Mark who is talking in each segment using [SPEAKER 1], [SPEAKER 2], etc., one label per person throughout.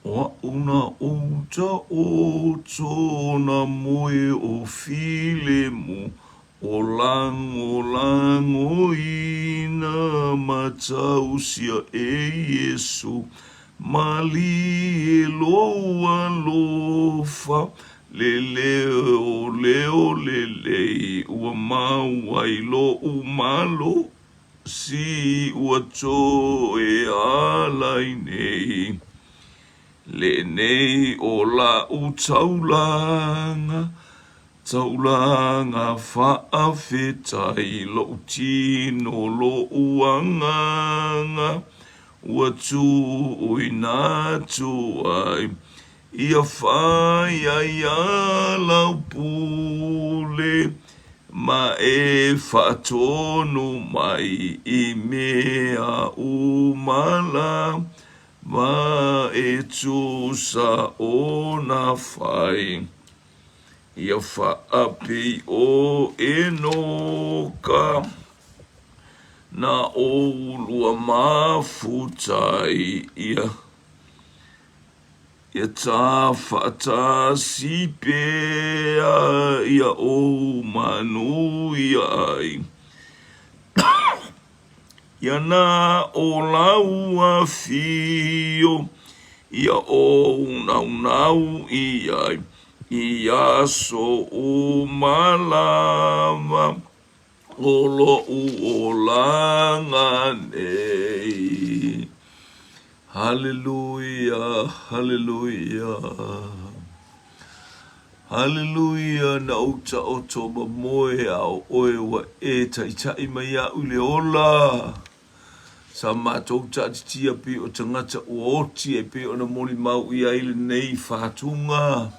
[SPEAKER 1] O a'u na ou taoto na moe o filemu, o lagolagoina matausia e Iesu, malie lou alofa, le leoleo lelei ua maua i lo'u malosi ua toe ala i nei. Lenei o la'u taulaga, taulaga faafetai, lo'u tino lo'u agaga, ua tuuina atu ai, ia fai ai a lau pule, ma e faatonu mai i mea uma lava e tusa ona fai. Ia faapei o Enoka, na oulua mafutai, ia ia ta faatasi pea ia ou manuia ai. Ia na o lau afio, ia ou naunau i ai, i aso uma lava o lo'u olaga nei. Haleluia, haleluia. Haleluia, na ou taoto ma moe a o oe ua e taitai mai iaʻu i le ola. Sa matou taatitia pei o tagata ua oti e pei ona molimau i ai lenei fatuga.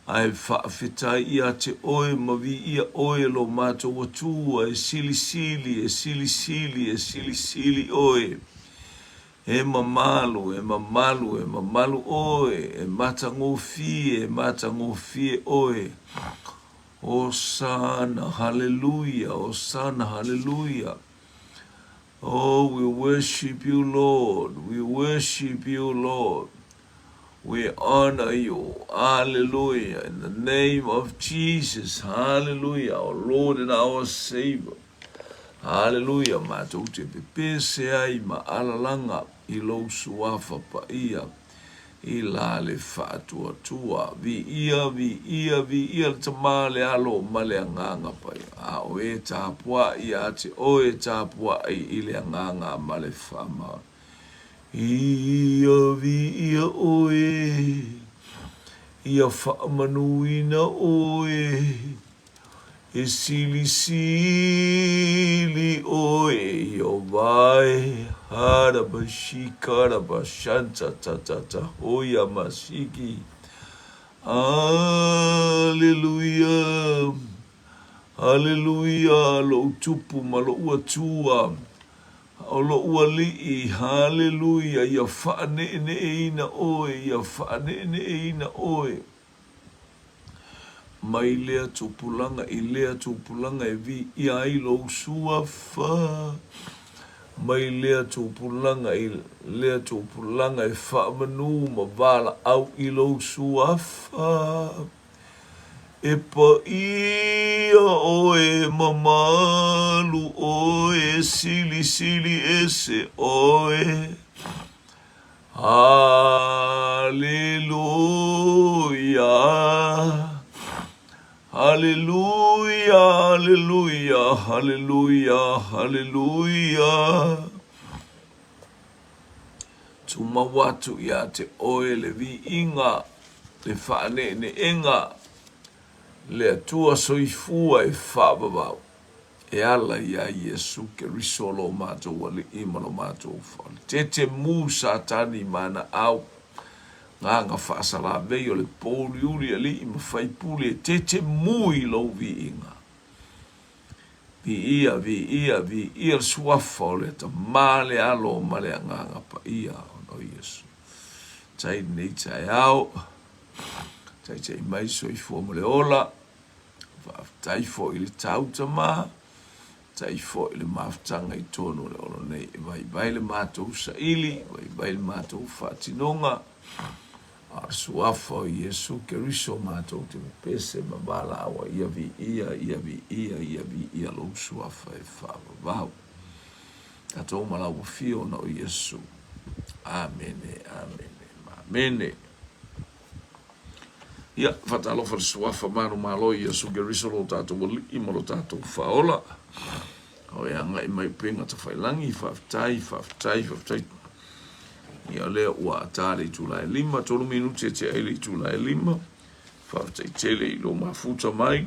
[SPEAKER 1] Ae faafetai ia te oe ma viia oe lo matou Atua, e silisili, e silisili, e silisili oe. E mamalu, e mamalu, e mamalu oe, e matagofie, e matagofie oe. Hosana, hallelujah, Hosana, hallelujah. Oh, we worship you, Lord. We worship you, Lord. We honor you. Hallelujah. In the name of Jesus. Hallelujah. Our Lord and our Savior. Hallelujah. Matou te pepese ai ma alalaga i lou suafa paia i la le faatuatua. Viia, viia, viia le Tama, le Alo ma le Agaga Paia. A o e tapuai ia te oe e tapuai i le agaga ma le faamaoni. Ia viia oe, ia faamanuina oe, E silisili oe Ieova e, Harabashikarabashantatatata hoyamasiki. Aleluia, Aleluia, loʻu Tupu ma loʻu Atua, o loʻu Aliʻi, Haleluia, ia faʻaneʻeneʻeina ʻoe, ia faʻaneʻeneʻeina ʻoe. Mai lea tupulaga i lea tupulaga e viia ai lou suafa, mai lea tupulaga i lea tupulaga e faamanu ma valaau i lou suafa. E paia oe, mamalu oe, silisili ese oe. Haleluia, haleluia, haleluia, haleluia, haleluia. Tumau atu iā te oe le viiga, le faaneeneega, le Atua soifua e faavavau. E ala iā Iesu Keriso lo matou Alii ma lo matou Fale. Tete mu Satani ma ana au, gaga faasalavei o le pouliuli alii ma faipule e tete mu i lou viiga. Viia, viia, viia le suafa o le Tama, le Alo ma le Agaga Paia ona o Iesu. Tai lenei taeao, taitai mai soifua ma le ola. Faafetai foi i le tau tama. Faafetai foi i le mafutaga i totonu o le olo nei e vaivai le matou saili, vaivai le matou faatinoga, a o le Suafa o Iesu Keriso matou te pepese ma valaau ai, Ia viia, ia viia, ia viia lou Suafa e faavavau. Tatou ma lau afio ona o Iesu. Amene, amene, ma amene. Ia, faatalofa i le Suafa manumalo i Iesu Keriso lo tatou Alii ma lo tatou Faaola. O e agai mai upega tafailagi, faafetai, faafetai, faafetai. Ia, o lea ua ata le itula e 5, 3 minute e tea ai le itula e 5. Faafetai tele i lou mafuta mai.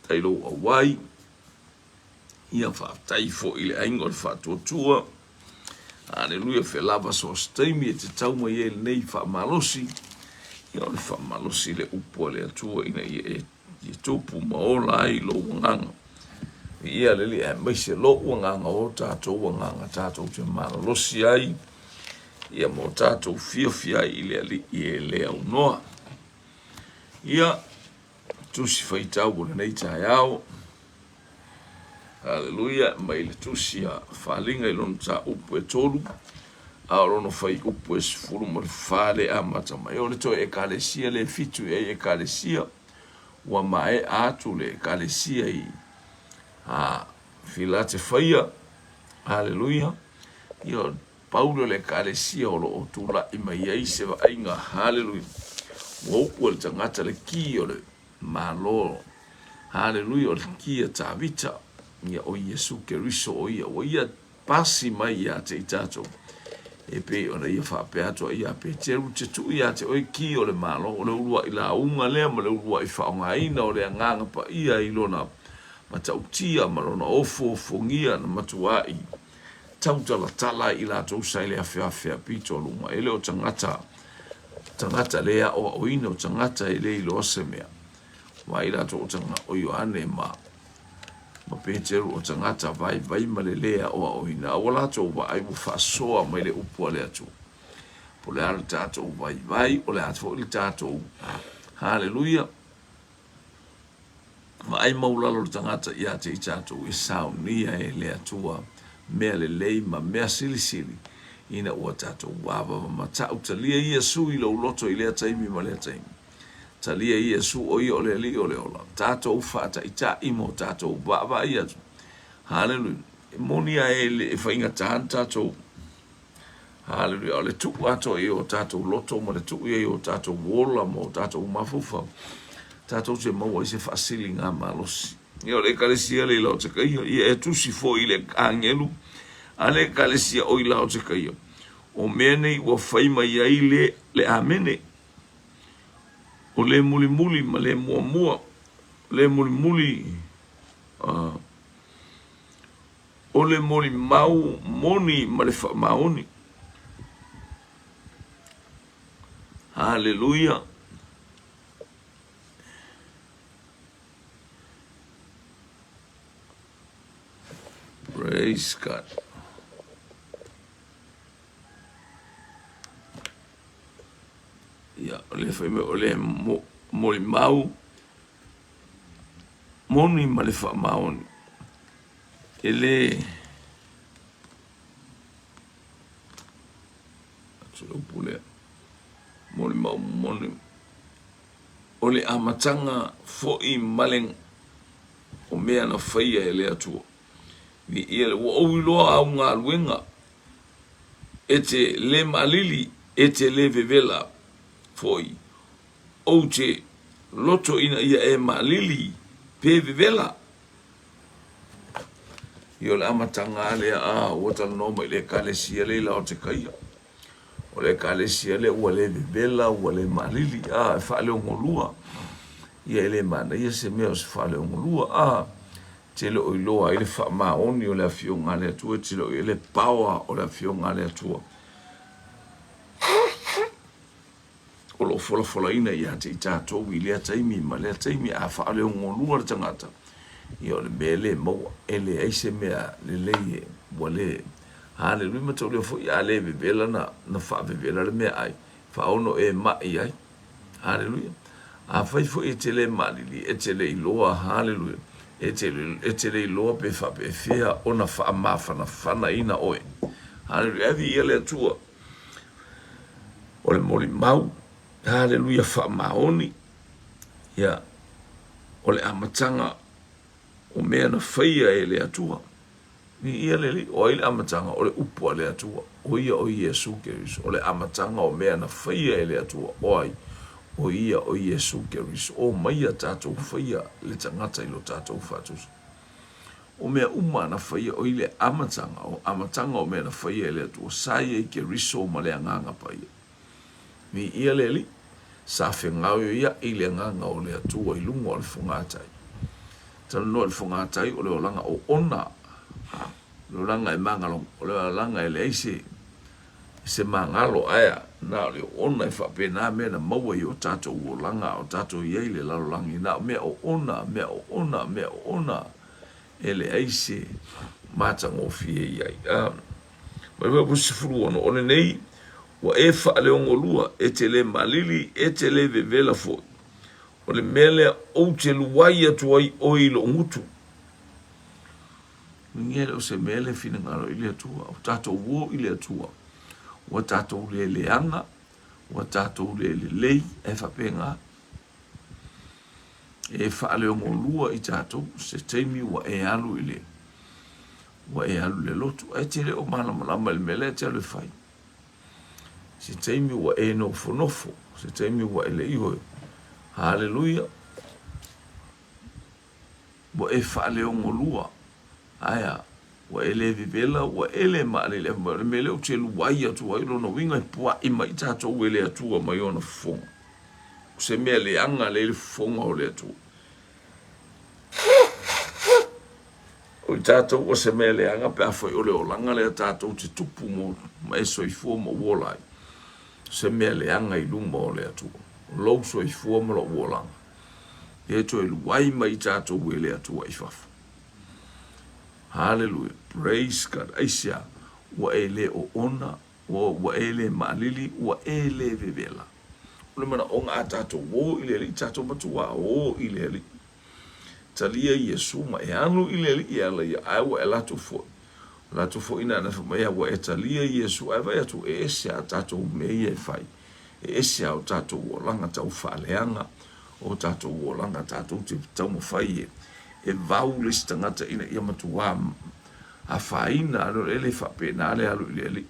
[SPEAKER 1] Faafetai lou auai. Ia faafetai foi i le aiga o le faatuatua. Aleluia, fe lava so o se taimi e te tau mai ai lenei faamalosi. Ia o le faamalosi le upu a le Atua ina ia e ia tupu ma ola ai lou agaga. Ia le Alii aemaise lou agaga o tatou agaga tatou te malolosi ai ia mo tatou fiafia ai i le Alii e le aunoa. Ia, tusi faitau o lenei taeao. Haleluia, mai le tusi a Faalinga i lona mataupu e 3, a o lona fuaiupu e 14 le amata mai. O le toe ekalesia le fitu i ai ekalesia, ua maea atu le ekalesia i a Filatefaia. Haleluia. Ia, Paulo le ekalesia o lo o tulai mai ai se vaaiga. Haleluia. Ua upu e le tagata le ki o le Malo. Haleluia, o le ki a Tavita, ia o Iesu Keriso o ia, ua ia pasi mai ia te i tatou. E pei ona ia faapea atu ai ia Peteru, te tuu ia te oe ki o le Malo, o le uluai lauga lea ma le uluai faaaogaina o le Agaga Paia i lona matautia ma lona ofoofogia na matuai tautalatala ai i latou sa i le afeafea pito luga. E le o tagata, tagata le aoaoina, o tagata e le iloa se mea. Aua i latou o tagata, o Ioane ma, ma Peteru o tagata vaivai ma le le aoaoina, a ua latou vaai ua faasoa mai le upu a le Atua. Po o le a le tatou vaivai, o le a foi le tatou, haleluia, Vaai maulalo le tagata ia te i tatou e saunia e le Atua mea lelei ma mea silisili ina ua tatou vavava matau. Talia Iesu i lou loto i lea taimi ma lea taimi. Talia Iesu o ia o le Alii o le ola. Tatou faataitai mo tatou vaavaai atu. Haleluia. E moni a e le faigata na tatou. Haleluia. O le tuu atoa i o tatou loto ma le tuu i ai o tatou ola ma o tatou mafaufau, tatou te maua ai se faasiliga malosi. Ia o le ekalesia le i Laotekaia, ia e tusi foi i le agelu a le ekalesia o i Laotekaia, o mea nei ua fai mai ai le, le Amene, o le mulimuli ma le muamua, le mulimuli, O le molimau moni ma le faamaoni. Haleluia! Praise God. Ia, o le fai mai, o le molimau moni ma le faamaoni. E le atu le upu lea, molimau moni, o le amataga foi ma le o mea na faia e le Atua. Viia le, ua ou iloa au galuega, e te le maalili, e te le vevela foi, ou te loto ina ia e maalili pe vevela. Ia o le amataga lava lea, a ua talanoa mai i le Ekalesia lea i Laotekaia. O le Ekalesia lea ua le vevela, ua le maalili, a e faaleogolua. Ia e le manaia se mea o se faaleogolua, a te le o iloa ai le faamaoni o le Afioga a le Atua, e te le o i ai le power o le Afioga a le Atua. O lo o folafolaina ia te i tatou i lea taimi ma lea taimi. A faaleogolua le tagata, ia o le mea e le maua, e leai se mea lelei e ua le. Haleluia, mataulia foi a le vevela na, na faavevela le meaai, faaono e mai ai. Haleluia. Afai foi e te le maalili, e te le iloa, haleluia, e te, e te le iloa pe faapefea ona faamafanafanaina oe. Haleluia, ae viia le Atua. O le molimau, haleluia, faamaoni, ia, o le amataga o mea na faia e le Atua. Viia le Alii, o ai le amataga? O le Upu a le Atua, o ia o Iesu Keriso. O le amataga o mea na faia e le Atua, o ai? O ia o Iesu Keriso. O mai ia tatou faia le tagata i lo tatou faatusa. O mea uma na faia, o i le amataga, o amataga o mea na faia e le Atua, sa i ai Keriso ma le Agaga Paia. Viia le Alii, sa fegaoioiaʻi le agaga o le Atua i luga o le fogatai. Talanoa i le fogatai, o le olaga oona, o le olaga e magalogo, o le olaga e leai se, se magalo, ae a, na o le oona e faapena mea na maua i o tatou olaga a o tatou i ai i le lalolagi, na o mea oona, mea oona, mea oona, e leai se matagofie i ai. A. Mai Fuaiupu 16, O lenei ua e faaleogolua, e te le malili, e te le vevela foi. O le mea lea ou te luai atu ai oe i lou gutu. Uiga le o se mea le finagalo i le Atua. O tatou o i le Atua, ua tatou le leaga, ua tatou le lelei, ae faapena. E faaleogolua i tatou se taimi ua e alu i le Ua e alu i le lotu, ae te le o malamalama i le mea lea e te alu e fai. Se taimi ua e nofonofo, se taimi ua e le iho e. Haleluia! Ua e faaleogolua, ae a? Ua e le vevela, ua e le maalele, o le mea lea ou te luai atu ai, lona uiga e pua'i mai tatou e le Atua mai ona fofoga. O se mea leaga lea i le fofoga o le Atua. O i tatou o se mea leaga pe afai o le olaga lea tatou te tupu mo ma e soifua ma ou ola ai. O se mea leaga i luma o le Atua. O lou soifua ma lou olaga. E toe luai mai i tatou e le Atua i fafo. Haleluia. Praise God. Aisea? Ua e le oona, ua e le maalili, ua e le vevela. O le manaoga a tatou o i le Alii, tatou matua o i le Alii. Talia Iesu ma e alu i le Alii e ala ia, ae ua e latou foi. O latou foi na ana fai mai, ua e talia Iesu, ae vaai atu, e ese a tatou mea ia e fai. E ese a o tatou olaga tau faaleaga, o tatou olaga tatou te taumafai e, e vau le isi tagata ina ia matuā afaina, e le faapena le alu i le Alii.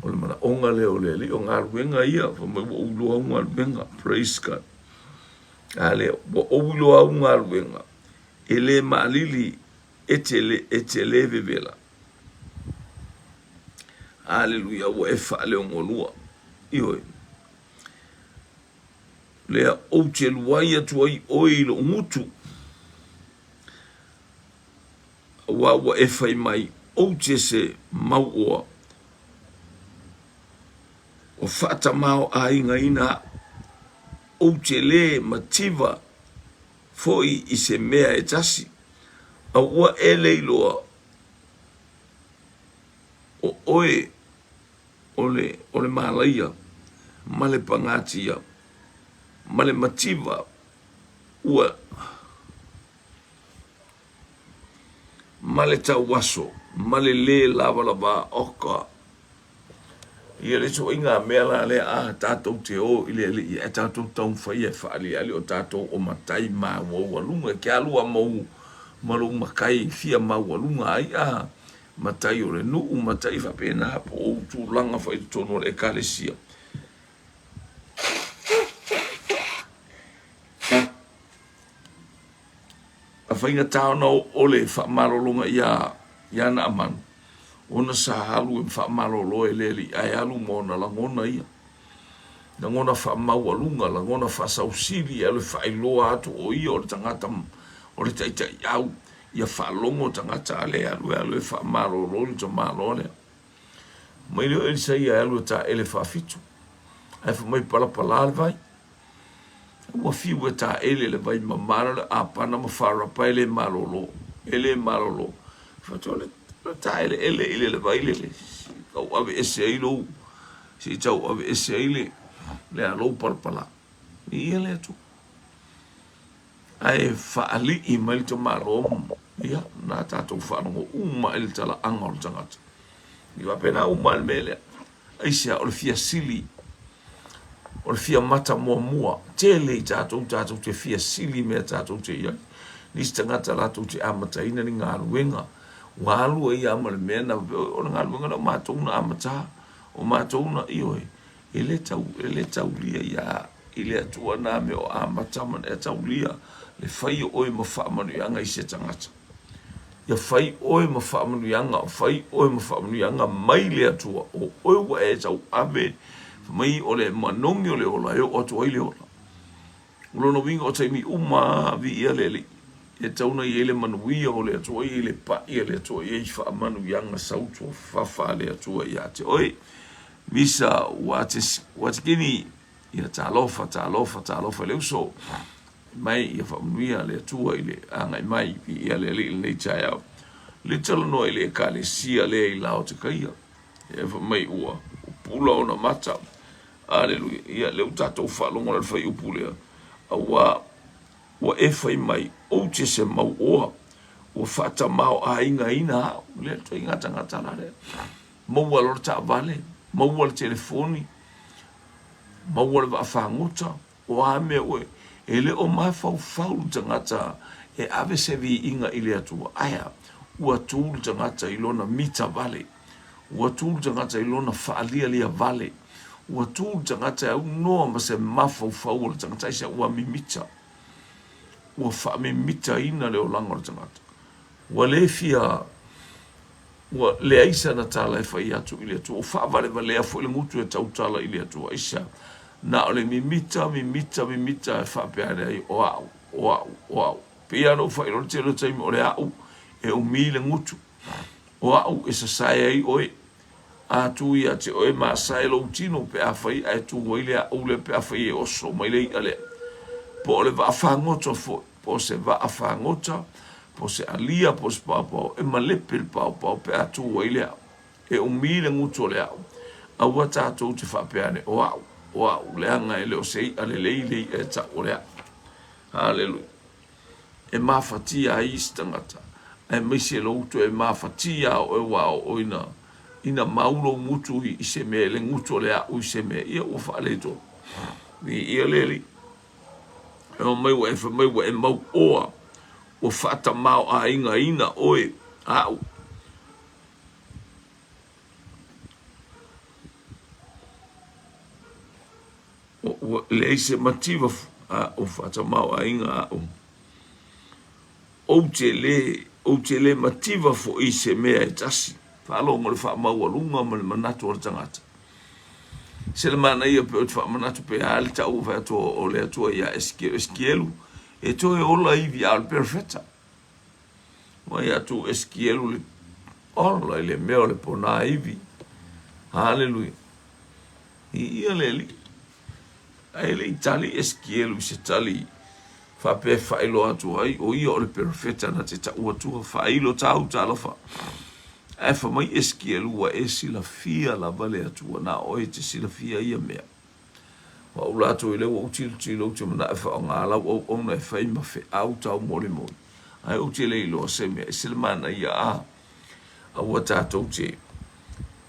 [SPEAKER 1] O le manaoga lea o le Alii, o galuega ia, fai mai ua ou iloa au galuega, praise God. A lea, ua ou iloa au galuega, e le maalili, e te le, e te le vevela. Aleluia, ua e faaleogolua. Ioe. Lea ou te luai atu ai oe i lou gutu, auā ua e fai mai, ou te se mauoa, ua faatamaoaigaina au. Ou te le mativa foi i se mea e tasi, a ua e le iloa o oe o le, o le malaia ma le pagatia ma le mativa ua ma le tauaso ma le lē lavalava oka. Ia le ituaiga mea la lea a tatou te o i le Alii ae tatou taumafai e faaaliali o tatou o matai mauaualuga. E te alu a mau ma lou matai e fia maualuga ai a matai o le nuu, matai faapena po o ou tulaga foi i totonu o le Ekalesia. A faigata ona oo le faamalologa iā iā Naamanu, ona sa alu e faamalolo e le alii, ae alu ma ona lagona ia. Lagona faamaualuga, lagona faasausili, e alu e faailoa atu o ia o le tagata o le taitaiau, ia faalogo tagata a le alu e alu e faamalolo le tamaloa lea. Mai lea o Elisaia e alu e taele faafitu, ae fai mai palapala le vai. Ua fiu e taele le vai mama le apana ma farapa e le malolo, e le malolo. Fai atu o le taeleele i le vai le tau ave ese ai lou, se i tau ave ese ai le, le a lou palapala. Ia le atu. Ae faalii mai le tamaloa, ia, na tatou faalogo uma i le talaaga o le tagata. E faapena uma le mea lea. Aisea? O le fia sili, o le fia mata muamua. Tele i tatou, tatou te fia sili mea tatou te i ai. Nisi tagata latou te amataina ni galuega, ua alu ai lava ma le mea na, o le galuega lea o matou na amata, o matou na, ioe, E le tau, e le taulia ia i le Atua nā mea o amata ma e taulia le fai o oe ma faamanuiaga i se tagata. Ia fai oe ma faamanuiaga, fai oe ma faamanuiaga mai le Atua, o oe ua e tauave mai o le manogi o le ola e oo atu ai le ola. O lona uiga o taimi uma lava, viia le Alii, e tatau ona i ai le manuia o le Atua, i ai le pai a le Atua, i ai faamanuiaga sautuafafa a le Atua ia te oe. Misa Watikini, ia talofa, talofa, talofa i le uso mai, ia faamanuia le Atua i le agai mai, viia le Alii i lenei taeao. Le talanoa i le Ekalesia lea i Laotikaia, e fai mai ua pupula ona mata. Aleluia. Ia, lea ua tatou faalogo i le fuaiupu lea, auā ua e fai mai, ou te se mauoa, ua faatamaoaigaina au. Lea le ituaiga tagata la lea. Maua loa le taavale, maua le telefoni, maua le vaafagota, o a mea oe, e le o mafaufau le tagata e ave se viiga i le Atua. Ae a? Ua tu le tagata i lona mita vale. Ua tu le tagata i lona faalialia vale. Ua tu le tagata e aunoa ma se mafaufau o le tagata aisea ua mimita. Ua faamimitaina le olaga o le tagata. Ua le fia, ua leai sana tala e fai atu i le Atua. Ua faavalevalea foi le gutu e tautala i le Atua. Aisea? Na o le mimita, mimita, mimita e faapea ane ai, o au, o au, o au. Pei lava ona ou faailoa le tele o taimi, o le au e umi le gutu. O au e sasae ai oe. A tu ia te oe masae lou tino pe afai ae tu ai le au lea pe afai e oso mai le i'a lea. Po o le vaa fagota foi, po o se vaa fagota, po o se alia, po o se paopao, e malepe le paopao pe a tu ai le au. E umi le gutu o le au. Aua tatou te faapea ane, o au, o au, leaga e le o se i'a lelei le i'a e tau o le au. Haleluia. e mafatia ai isi tagata, aemaise lou toe mafatia a oe ua oo ina ina mau lou gutu i se mea, le gutu o le aʻu i se mea, ia ua faaletonu. Viia le Alii. E omai ua e fai mai ua e mauoa, ua faatamaoaigaina oe aʻu. Ua leai se mativa a o faatamaoaiga aʻu. Ou te lē, ou te lē mativa foʻi i se mea e tasi. Faalogo le faamaualuga ma le manatu o le tagata. Se le manaia pe ou te faamanatu pe a le tau fai atu o le Atua iā Esekielu, Esekielu, e toe ola ivi a o le perofeta. Mai atu Esekielu le ola i le mea o le ponā ivi. Haleluia. Viia le Alii. Ae le i tali Esekielu i se tali faapea e faailoa atu ai, o ia o le perofeta na te tau atua, faailo tāu talofa. Ae fai mai Esekielu, ua e silafia lava le Atua, na o oe e te silafia ia mea. O au latou i lea ua ou tilotilo, ou te manaʻo e faaaoga lau auauna e fai ma feau taumolimoli, ae ou te le iloa se mea ese le manaia a Aua tatou te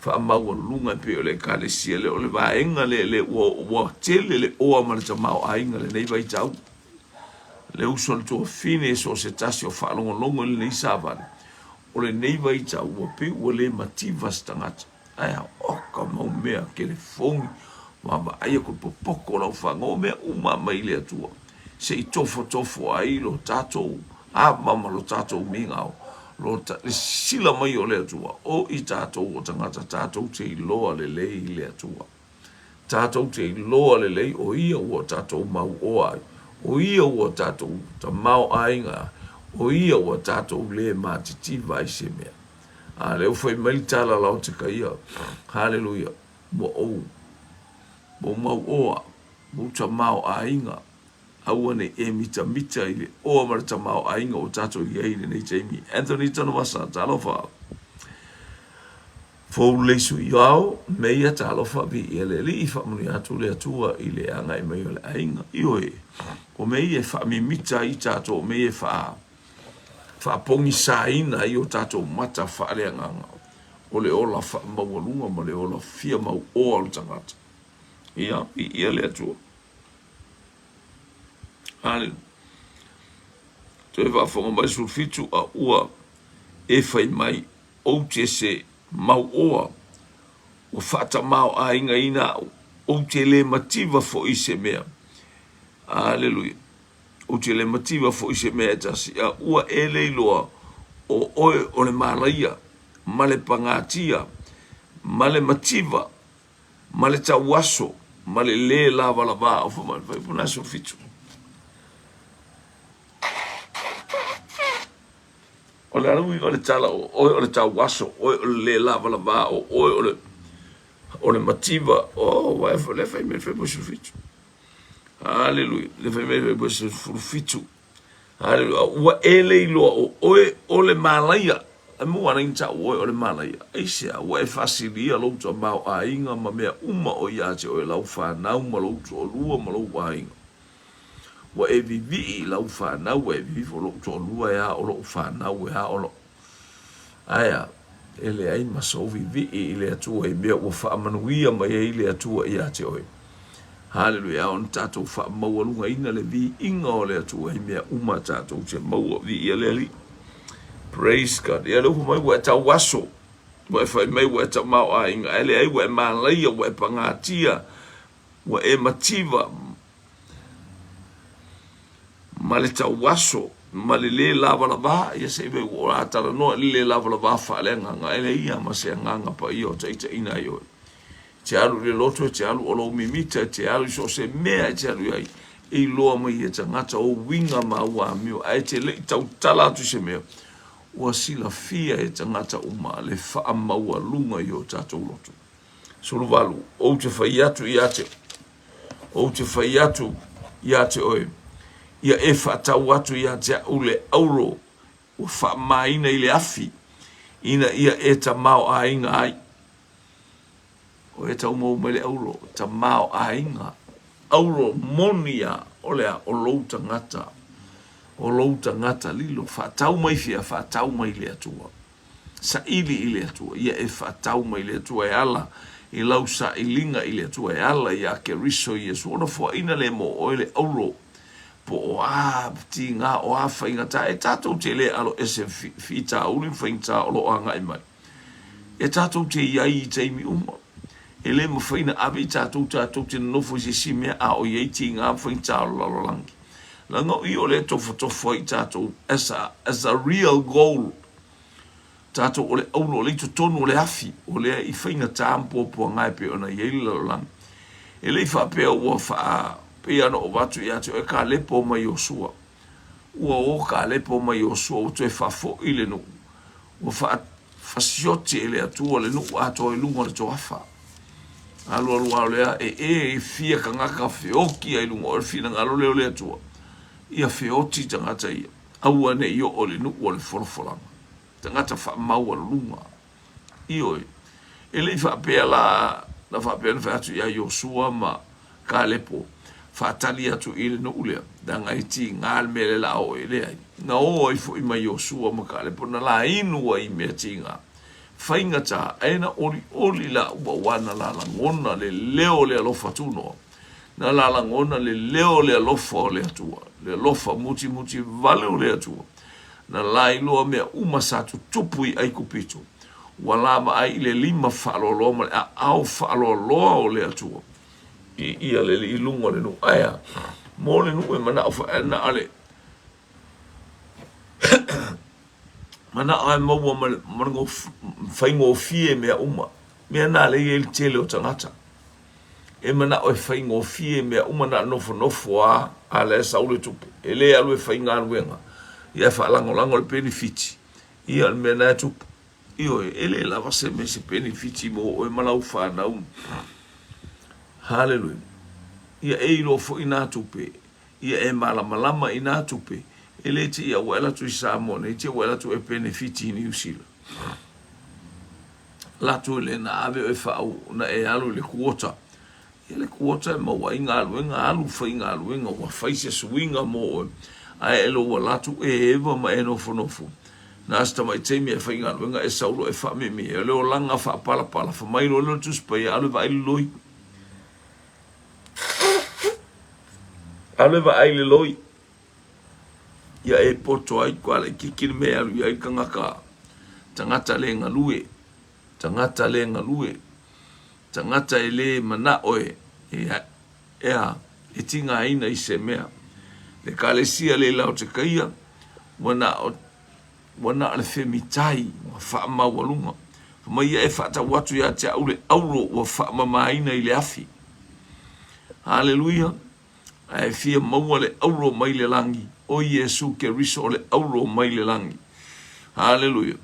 [SPEAKER 1] faamaualuluga e pei o le Ekalesia lea, o le vaega lea lea ua, ua tele le oa ma le tamaoaiga i lenei vaitau. Le uso a le tuafine e so o se tasi o faalogologo i lenei savali, o lenei vaitau ua pei ua le mativa se tagata. Ae a oka mau mea kelefogi, vaavaai aku i le popoko o lau faga, o mea uma mai le Atua, se i tofotofo ai lo tatou ava ma lo tatou migao, lo ta, le sila mai o le Atua, o i tatou o tagata tatou te iloa lelei i le Atua. Tatou te iloa lelei o Ia ua tatou mauoa ai, o Ia ua tatou tamaoaiga ai, o Ia ua tatou le matitiva ai se mea. A lea ua fai mai le tala Laotekaia, Haleluia, ua ou, ua ou mauoa, ua ou tamaoaiga, aua ne i e mitamita i le oa ma le tamaoaiga ua tatou i ai i lenei taimi. Anthony Tanuvasa, talofa. Fou Leisuiao, Meia Talofa Viia le Alii, faamanuia atu le Atua i le agai mai o le aiga. Ioe, o mea ia e faamimita ai tatou, o mea ia e faa, faapogisaina ai o tatou mata faaleagaga, o le ola faamaualuga ma le ola fia mauoa o le tagata. Ia, viia le Atua. Haleluia. Toe faafofoga mai 17, a ua e fai mai, Ou te se mauoa, ua faatamaoaigaina au, ou te le mativa foi i se mea. Aleluia. Ou te le mativa foi i se mea e tasi, a ua e le iloa, o oe o le malaia, ma le pagatia, ma le mativa, ma le tauaso, ma le lē lavalavā. O fai mai, 17. O le a le uiga o le tala, o oe o le tauaso, o oe o le lē lavalavā, o oe o le, o le mativa. O, ua e, lea fai mai le Fuaiupu 17. Haleluia. Lea fai mai le Fuaiupu 17. Haleluia. Ua e le iloa o oe o le malaia. E mua ana ina tau oe o le malaia. Aisea, ua e faasilia lou tamaoaiga ma mea uma o ia te oe lau fanau ma lou toalua ma lou aiga. Ua e vivii i lau fanau, ua e vivii foi lou toalua e a o lou fanau e a o lou. Ae a, e leai ma sou vivii i le Atua i mea ua faamanuia mai ai le Atua ia te oe. Haleluia, a ona tatou faamaualugaina le viiga o le Atua i mea uma tatou te maua. Viia le Alii. Praise God. Ia le upu mai ua e tauaso, ua e fai mai ua e tamaoaiga, ae leai ua e malaia, ua e pagatia, Ua e mativa ma le tauaso ma le lē lavalavā, ia se i vai ua o la talanoa i le lē lavalavā faaleagaga, e leai lava ma se agaga paia o taitaiina ai oe. E te alu i le loto, e te alu o lou mimita, e te alu i so o se mea e te alu i ai, e iloa mai e tagata ou uiga ma au amio, ae e te le i tautala atu i se mea, ua silafia e tagata uma le faamaualuga i o tatou loto. 18, Ou te fai atu ia te, ou te fai atu ia te oe, ia e faatau atu ia te au le auro ua faamāina i le afi, ina ia e tamaoaiga ai. O e tau maua mai le auro, tamaoaiga, auro moni a, o le a, o lou tagata, o lou tagata lilo, faatau mai fea, faatau mai i le Atua. Saili i le Atua, ia e faatau mai le Atua e ala i lau sailiga i le Atua e ala iā Keriso Iesu, ona foaina lea mo oe le auro, po o a tiga, o a faigata, e tatou te le alo ese fitauli ma faigata o lo o agai mai. E tatou te i ai i taimi uma. E le mafai na ave i tatou tatou te nonofo i se isi mea a o i ai tiga ma faigata o le lalolagi. Leaga o i o lea e tofotofo ai tatou as a, as a real goal. Tatou o le auro, o lea i totonu o le afi, o lea i faigata ma puapuaga e pei ona i ai le lalolagi. E le i faapea ua faa, pei lava ona ou avatu ia te oe Kalepo ma Iosua. Ua o Kalepo ma Iosua ua toe faafoi le nuu, ua faa, fasioti e le Atua le nuu atoa i luga o le toafa. Alualu lava o lea e e fia tagata feoti ai luga o le finagalo lea o le Atua, ia feoti tagata ia. Aua ne i oo i le nuu o le folafolaga. Tagata faamaualuluga. Ioe. E le i faapea la, na faapea ona fai atu ia Iosua ma Kalepo, faatali atu i le nuu lea, leaga e tiga le mea lea o le a oo i ai. Leai. Na o ai foi ma Iosua ma Kalepo, na lainu ai i mea tiga. Faigata, ae na olioli laua aua na la lagona le leo o le alofa tunoa. Na la lagona le leo o le alofa o le Atua, le alofa mutimuti vale o le Atua. Na la iloa mea uma sa tutupu i Aikupito. Ua la vaai i le lima faaloaloa ma le aao faaloaloa o le Atua. I ia le i luga o le nuu. Ae a? Mo le nuu e manao fae na ale. Manao e maua ma le, ma le faigofie mea uma. Mea na le i ai le tele o tagata. E manao e faigofie mea uma na o le nofonofo a, a la e sau le tupe. E le alu e faigaluega, ia e faalagolago le penefiti. Ia o le mea na e tupu. Ioe, e le lava se mea se penefiti mo oe ma lau fanau. Haleluia. Ia e iloa foi nā tupe, ia e malamalama i nā tupe, e le te ia ua e alu atu i Samoa nei, te ua e alu atu e penefiti i Niu Sila. Latou e le na ave oe faauu na e alu i le quota. Ia le quota e maua ai galuega, alu faigaluega ua fai se suiga mo oe, ae e lou ala atu e eva ma e nofonofo. Na o se tamai taimi e faigaluega e sau loa e faamiemie. O le olaga faapalapala, fai mai loa lea o le Tusi Paia, alu e vaai le loi. Alu e vaai le loi. Ia e poto ai koa laitiiti le mea e alu i ai le tagata, tagata le galue, tagata le galue, tagata e le manao e, e, e a, e tigaina i se mea. Le Ekalesia le Laotekaia, ua na o, ua na o le femitai, ua faamaualuga. Fai mai ia e faatau atu ia te au le auro ua faamamaina i le afi. Haleluia! Ae fia maua le auro mai le lagi, o Iesu Keriso o le auro mai le lagi. Haleluia.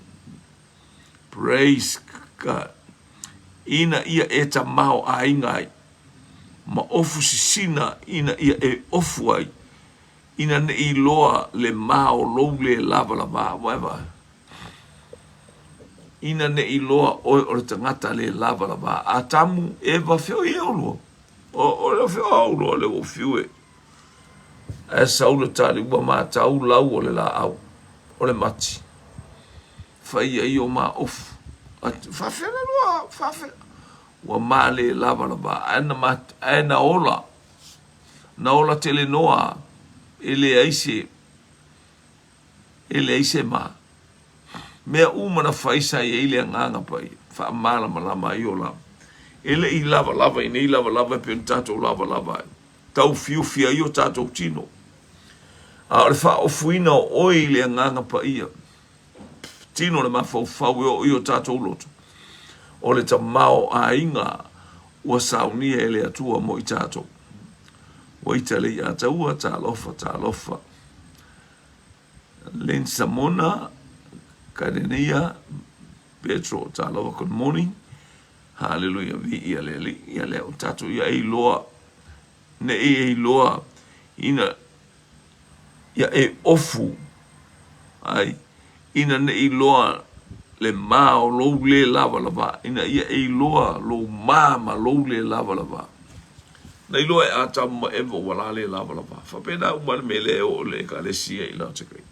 [SPEAKER 1] Praise God. Ina ia e tamaoaiga ai, ma ofu sisina ina ia e ofu ai, ina ne i loa le ma o lou le lavalava, whatever. Ina ne i loa oe o le tagata le lavalava. Atamu, Eva, fea o i e olua? O, o le fea o loa le ua fiu e. Ae sau le tali ua matau lau o le laau, o le mati. Fai ai o ma ofu. Faafea le lua, faafea. Ua ma le lavalava, ae na, ae na ola. Na ola tele noa, e leai se, e leai se ma. Mea uma na fai sa i ai le Agaga Paia, faamalamalama ai o lava. E le i lavalava i nei lavalava e pei ona tatou lavalava ai, taufiufi ai o tatou tino. A o le faaofuina o oe i le Agaga Paia, tino le mafaufau e oo i o tatou loto, o le tamaoaiga ua saunia e le Atua mo i tatou. Ua ita le iataua, talofa, talofa. Lynn Samona, Kadenia, Petro, talofa, good morning. Hallelujah, viia le Alii. Ia lea o tatou ia e iloa, ne i e iloa ina ia e ofu ai, ina ne i iloa le ma o lou le lavalava, ina ia e iloa lou ma ma lou le lavalava. Na iloa e Atamu ma Eva ua la le lavalava. Faapena uma le mea lea e oo i le Ekalesia i Laotekaia.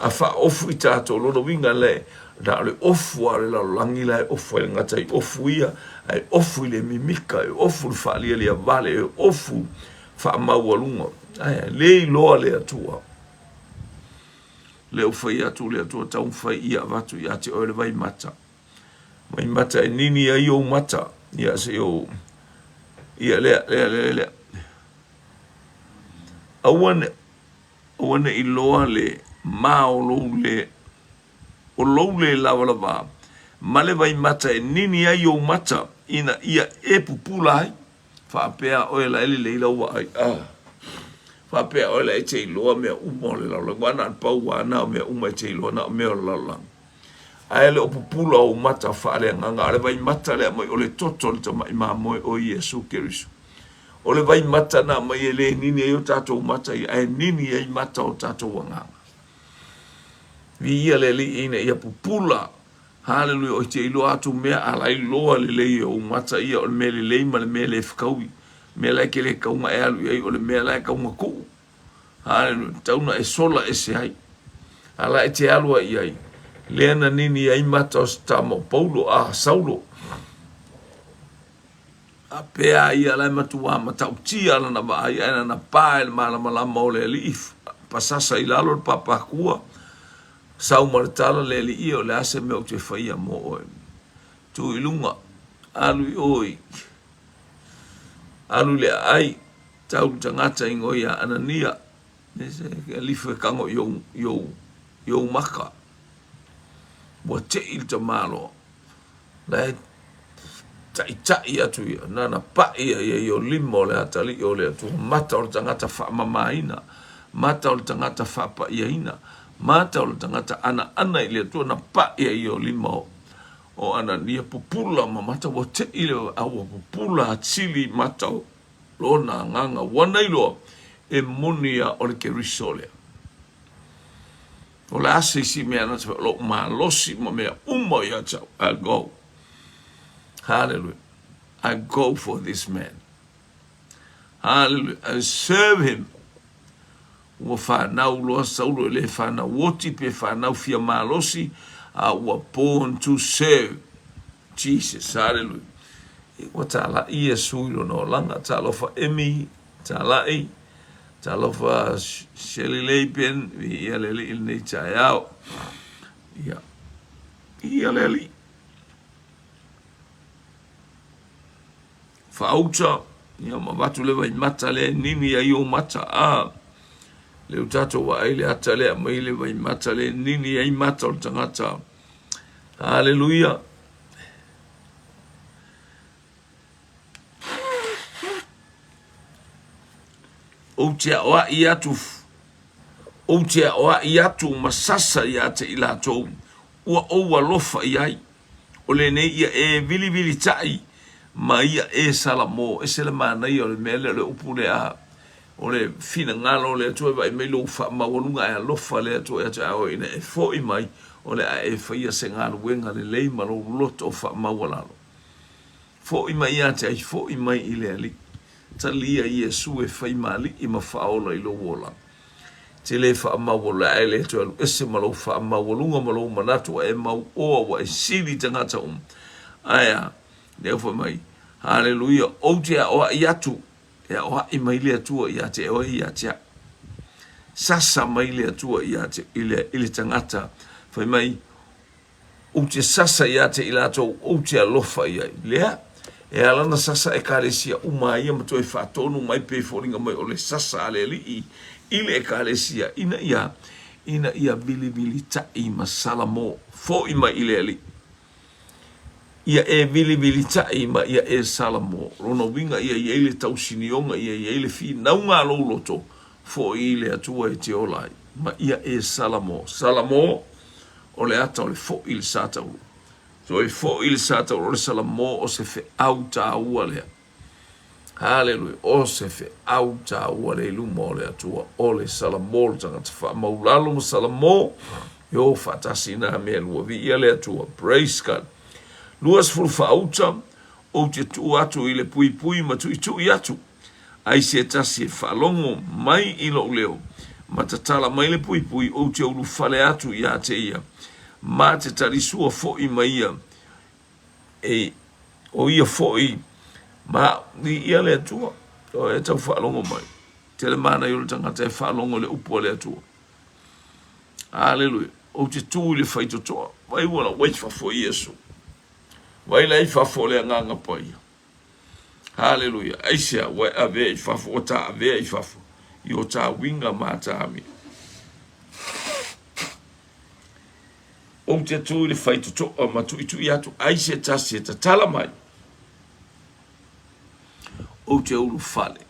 [SPEAKER 1] A faaofu i tatou, lona uiga le, na o le ofu lava o le lalolagi la e ofu ai le gata i ofu ia, ae ofu i le mimika, e ofu i le faalialia vale, e ofu faamaualuga. Ae le iloa le Atua. Lea ua fai atu le Atua taumafai ia avatu ia te oe le vaimata. Mai mata e nini ai ou mata. Ia se i ou... Ia lea, lea, lea, lea. Aua ne, aua ne i loa le ma o lou le, o lou le lavalava, ma le vaimata e nini ai ou mata, ina ia e pupula ai. Faapea oe la e lelei lau vaai. Ah. Faapea oe la e te iloa mea uma o le lalolagi. Ua na o le pau lava na o mea uma e te iloa, na o mea o le lalolagi. Ae le o pupula ou mata faaleagaga, a o le vaimata lea aumai, o le toto o le tamai mamoe o Iesu Keriso. O le vaimata na aumai e le nini ai o tatou mata ia, ae nini ai mata o tatou agaga. Viia le Alii ina ia pupula. Haleluia, oi te iloa atu mea a la iloa lelei e ou mata ia o le mea lelei ma le mea le fekaui. Mea la e ke le kauga e alu i ai o le mea la e kauga kuu. Haleluia, tatau na e sola ese ai. A la e te alu ai i ai. Lea na nini ai mata o se tama o Paulo, a Saulo. A pea ia la e matuā matautia lana vaai, ae nana pa e le malamalama o le alii, pasasa i lalo le papakua, Sau ma le tala, le Alii e, o le a se mea ou te faia mo oe? Tu i luga, alu i o i, alu i le aai, tau le tagata i ngoi a Anania, e alifu e kago i ou, i ou, i ou maka. Ua tei le tamaloa. La e taʻitaʻi atu ia, nana paʻi ia ia i o lima o le atalii o le Atua, mata o le tagata faamamaina, mata o le tagata faapaʻiaina, mata o le tagata anaana i le Atua, na paʻi ia i o lima o, o Anania, pupula ma mata, ua teʻi le, a ua pupula atili mata o lona agaga, ua na iloa, e moni a o le Keriso lea. O le a se isi mea na te fai, o lou malosi ma mea uma ia te au. I go. Hallelujah. I go for this man. Hallelujah. I serve him. Ua fanau loa Saulo e le fanau oti pe fanau fia malosi, a ua born to serve Jesus. Hallelujah. Ua tālaʻi Iesu i lona olaga. Talofa Emi, tālaʻi. Talofa Shelley Leiben, viia le Alii i lenei taeao. Ia, viia le Alii. Faauta, ia ma avatu le vaimata lea e nini ai ou mata. A, lea ua tatou vaai le ata lea aumai le vaimata lea e nini ai mata o le tagata. Haleluia. Ou te aoaʻi atu, ou te aoaʻi atu ma sasa iā te i latou, ua ou alofa i ai. O lenei ia e vilivilitai ma ia e Salamo. Ese le manaia o le mea lea, o le upu lea, o le finagalo o le Atua e vaai mai lou faamaualuga ae alofa le Atua ia te oe ina e foi mai, o le a e faia se galuega lelei ma lou loto faamaualalo. Foi mai ia te ai, foi mai i le Alii. Talia Iesu e fai ma Alii ma Faaola i lou olaga. Te le faamaualua ae le toe alu ese ma lou faamaualuga ma lou manatu ua e mauoa ua e sili i tagata uma. Ae a? Lea ua fai mai, Haleluia, ou te aoaʻi atu, e aoaʻi mai le Atua ia te oe ia te au. Sasa mai le Atua ia te, i le, i le tagata, fai mai, Ou te sasa ia te i latou ou te alofa i ai. Lea, e ala ona sasa Ekalesia uma a ia ma toe faatonu mai pe foliga mai o le sasa a le Alii i le Ekalesia ina ia, ina ia vilivilitaʻi ma Salamo foʻi mai i le Alii. Ia e vilivilitaʻi ma ia e Salamo. Lona uiga ia i ai le tausinioga, ia i ai le finauga a lou loto, foʻi i le Atua e te ola ai. Ma ia e Salamo. Salamo! O le ata o le foʻi i le sa taulua. Toe foʻi i le sa taulua, o le Salamo o se feau tāua lea. Haleluia. O se feau tāua lea i luma o le Atua. O le Salamo, le tagata faamaulalo ma Salamo, e o faatasi i nā mea e lua. Viia le Atua. Praise God. 20 faauta, ou te tuu atu i le puipui ma tuitui atu. Ai se tasi e faalogo mai i lou leo, ma tatala mai le puipui, ou te ulufale atu iā te ia, ma te talisua foʻi ma ia, e, o ia foʻi ma ia le Atua. O e tau faalogo mai. Tele manaia o le tagata e faalogo i le upu a le Atua. Aleluia. Ou te tū i le faitotoa. Vai ua la wai fafo Iesu. Vai la i fafo o le agaga paia. Haleluia. Aisea ua e avea i fafo, ua ta avea i fafo i o ta uiga ma ta amio. Ou te tū i le faitotoa ma tuitui atu ai se tasi e tatala mai. Ou te ulufale.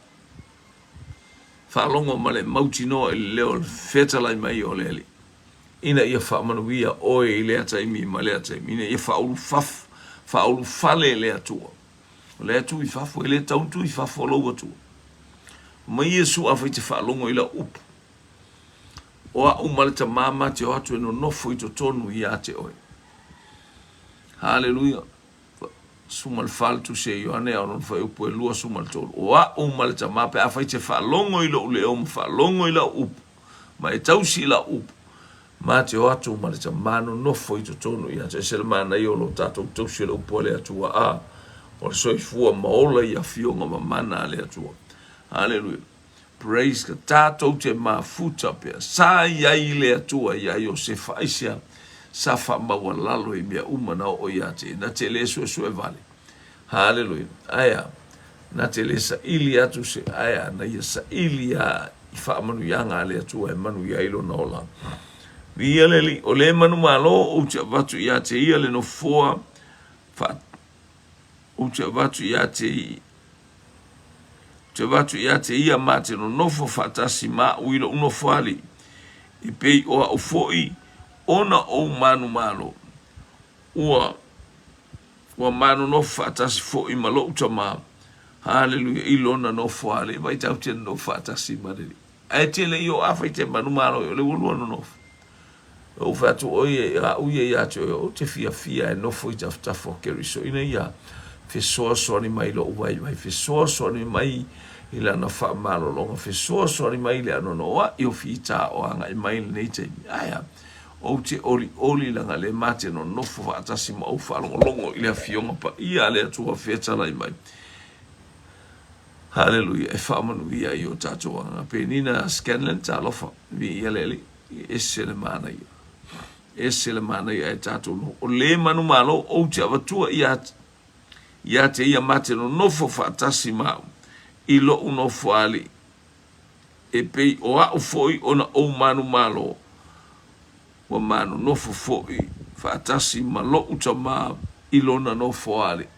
[SPEAKER 1] Faalogo ma le mautinoa i le leo o le fetalai mai o le Alii. Ina ia faamanuia oe i lea taimi ma lea taimi, ina ia faaulufaf, faaulufale le Atua. O lea tu i fafo, e le tau tu i fafo o lou Atua. Mai Iesu afai te faalogo i lau upu. O a'u ma le Tamā ma te o atu e nonofo i totonu iā te oe. Haleluia. 14 le Tusi a Ioane a o lona fuaiupu e 23. O a'u ma le Tamā, pe afai te faalogo i lo'u leo ma faalogo i lau upu, ma e tausi i lau upu, ma te o atu ma le Tamā nonofo i totonu ia te. Ese le manaia o lo tatou tausi o le upu a le Atua, a o le soifua ma ola i afioga ma mana a le Atua. Haleluia. Praise God. Tatou te mafuta pea. Sa i ai i le Atua iā Iosefa. Aisea? Sa faamaualalo i mea uma na oo iā te ia. Na te le suesue vale. Haleluia. Aea, na te le saili atu se, aea, na ia saili iā i faamanuiaga a le Atua e manuia ai lona olaga. Viia le Alii. O le manumalo ou te avatu iā te ia le nofoa fa, ou te avatu iā te ia Te avatu ia te ia mā te nonofo faatasi ma a'u i lo'u nofo alii, e pei o a'u fo'i ona ou manumalo, ua, ua manonofo faatasi fo'i ma lo'u tamā, haleluia, i lona nofo alii. Vai tau te nonofo faatasi ma le Alii. Ae te le i o afai te manumalo i o le ua lua nonofo. Ou fai atu, O ia, a u ia ia te oe, ou te fiafia e nofo i tafatafa o Keriso, ina ia fesoasoani mai i loʻu vaivai, fesoasoani mai i lana faamalologa, fesoasoani mai i le anoanoai o fita o agai mai i lenei taimi. Ae a? Ou te olioli leaga le ma te nonofo faatasi ma ou faalogologo i le Afioga Paia a le Atua fetalai mai. Haleluia, e faamanuia ai o tatou agaga. Penina Scanlan, talofa, viia le Alii, e ese le manaia. Ese le manaia e tatou noho. O le manumalo ou te avatua ia ia te ia ma te nonofo faatasi ma au i loʻu nofoalii, e pei o aʻu foi ona ou manumalo, ua manonofo foi faatasi ma loʻu tama i lona nofoalii.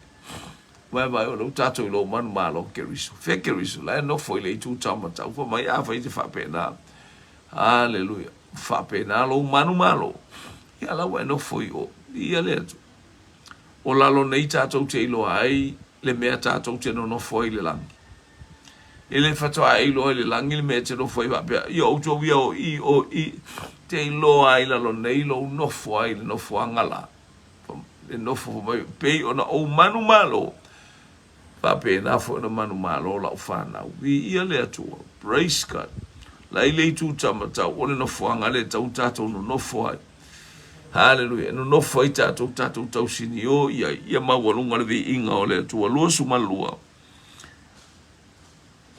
[SPEAKER 1] Vaevae o lea ua tatou i lou manumalo Keriso. Fea Keriso? La e nofo i le itu taumatau. Fai mai, afai e te faapena. Haleluia. Faapena lou manumalo. Ia la ua e nofo i o. Ia le Atua. O lalo nei tatou te iloa ai le mea tatou te nonofo ai i le lagi. E le faatoa e iloa i le lagi le mea e te nofo ai faapea, ia outou ia o i, o i, te iloa ai lalo nei lou nofo ai i le nofoaga la. Le nofo mai, pei ona ou manumalo, faapena foi ona manumalo lau fanau. Viia le Atua. Praise God. La i le itu tamatau, o le nofoaga lea e tatau ona tatou nonofo ai. Haleluia. E nonofo ai tatou, tatou tausinio i ai, ia maualuga le viiga o le Atua. 22.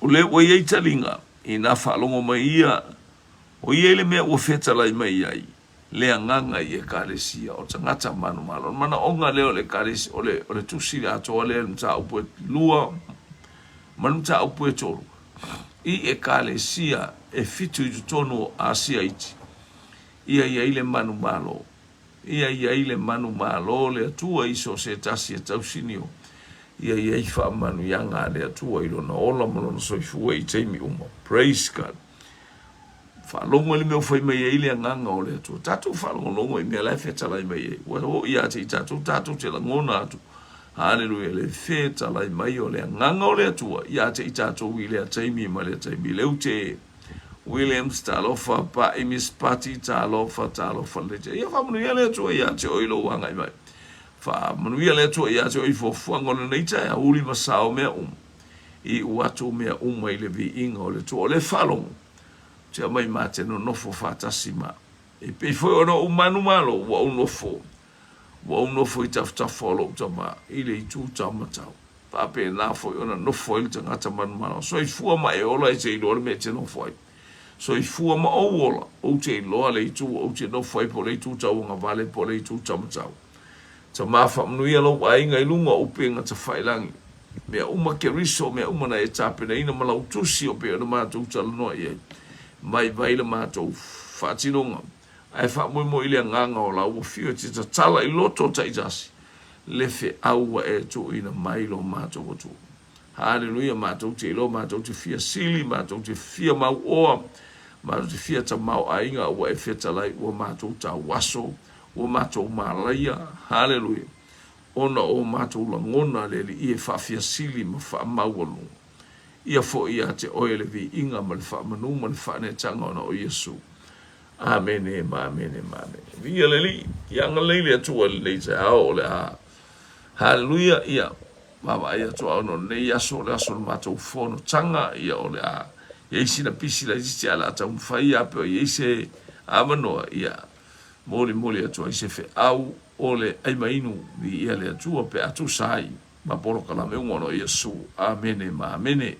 [SPEAKER 1] O lea ua i ai taliga, inā faalogo mai ia, o ia i le mea ua fetalai mai ai le agaga i Ekalesia o tagata manumalo. O le manaoga lea o le Ekalesia, o le, o le tusi le atoa lea i le mataupu e lua ma le mataupu e tolu, i Ekalesia e fitu i totonu o Asia Iti, ia i ai le manumalo. Ia i ai le manumalo o le Atua i so o se tasi e tausinio. Ia i ai faamanuiaga a le Atua i lona ola ma lona soifua i taimi uma. Praise God. Faalogo i le mea ua fai mai ai le agaga o le Atua. Tatou faalogologo i mea la e fetalai mai ai. Ua oo ia te i tatou, tatou te lagona atu. Haleluia, le fetalai mai o le agaga o le Atua ia te i tatou i lea taimi ma lea taimi. Leute. Williams, talofa, Paʻi, Miss Pati, talofa, talofa lelei te. Ia faamanuia le Atua ia te oe i lou agai mai. Faamanuia le Atua ia te oe i fuafuaga o lenei taeao, uli ma sao mea uma. Iu atu mea uma i le viiga o le Atua. O le faalogo, te aumai ma te nonofo faatasi ma. E pei foi ona ou manumalo, ua ou nofo, ua ou nofo i tafatafa o lou tama, i le itu taumatau. Faapena foi ona nofo ai le tagata manumalo. Soifua ma e ola e te iloa le mea e te nofo ai. Soifua ma ou ola, ou te iloa le itu ou te nofo ai po o le itu tauagavale po o le itu taumatau. Tama faamanuia lou aiga i luga o upega tafailangi. Mea uma Keriso, mea uma na e tapenaina ma lau tusi o pei ona matou talanoa i ai. Vaivai le matou faatinoga. Ae faamoemoe i le agaga o lau afio e te tatala i loto taitasi le feau ua e tuuina mai lo matou Atua. Haleluia, matou te iloa, matou te fia sili, matou te fia mauoa, matou te fia tamaoaiga ua e fetalai ua matou tauaso, ua matou malaia, haleluia, ona o matou lagona le Alii e faafiasili ma faamaualuga. Ia foi ia te oe le viiga ma le faamanu ma le faaneetaga ona o Iesu. Amene ma amene ma amene. Viia le Alii, ia agalelei le Atua i lenei taeao o le a. Haleluia, ia vaavaai atu a ona o lenei aso, o le aso o le matou fonotaga, ia o le a i ai sina pisi laitiiti ae o le a taumafai ia pe o i ai se avanoa, ia molimoli atu ai se feau o le ai mainu, viia le Atua pe a tusa ai ma polokalame uma ona o Iesu. Amene ma amene.